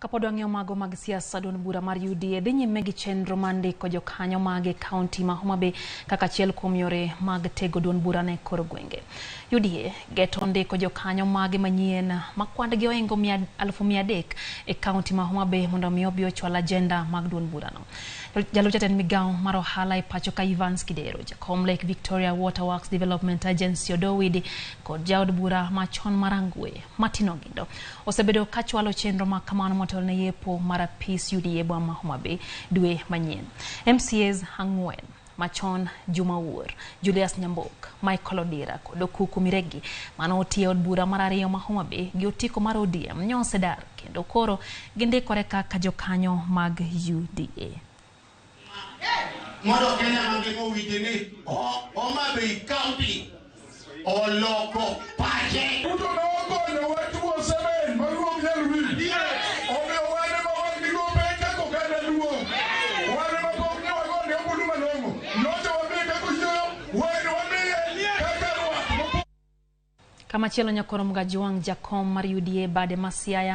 Kapod wang'iyo mago mag siasa, duond bura mar UDA dhi nyime gi chenro mar ndiko jokanyo mage e kaunti ma Homa Bay kaka achiel kuom yore mag tego duond bura ne kor gwenge. UDA geto ndiko jokanyo mage manyien ma kwand-gi ohingo 300,000 e kaunti ma Homa Bay mondo mi obi ochwal ajenda mag duond burano. Jalup jatend migawo mar ohala e pacho ka Evans Kidero, jakom Lake Victoria Water Works Development Agency Odowidi kod jaod bura machon mar Rangwe Martin Ogindo osebedo ka chwalo chenro ma kamano motelo ne yepo mar apis UDA boma ma Homa Bay dwe manyien. MCAs 4 machon Juma Wuor, Julius Nyambok, Michael Odira kod Okuku Miregi mane otiyo e od bura mar ariyo ma Homa Bay gi otiko mar ODM nyo osedar kendo koro gindikore kaka jokanyo mag UDA. Mondo Kenya mangima owinj ni Homa Bay County oloko pache. Ruto nogonyowa 207 maluong nyal winj. Omiyo wan ema wan gi gope kaka oganda Luo. Wan ema pok ne wagone ombulu malong'o. Nyocha wamiye kaka oyieyo, wan wamiye kaka rwath mopo. Kamachielo Nyakoro Mgajuang jakom mar UDA bade ma Siaya.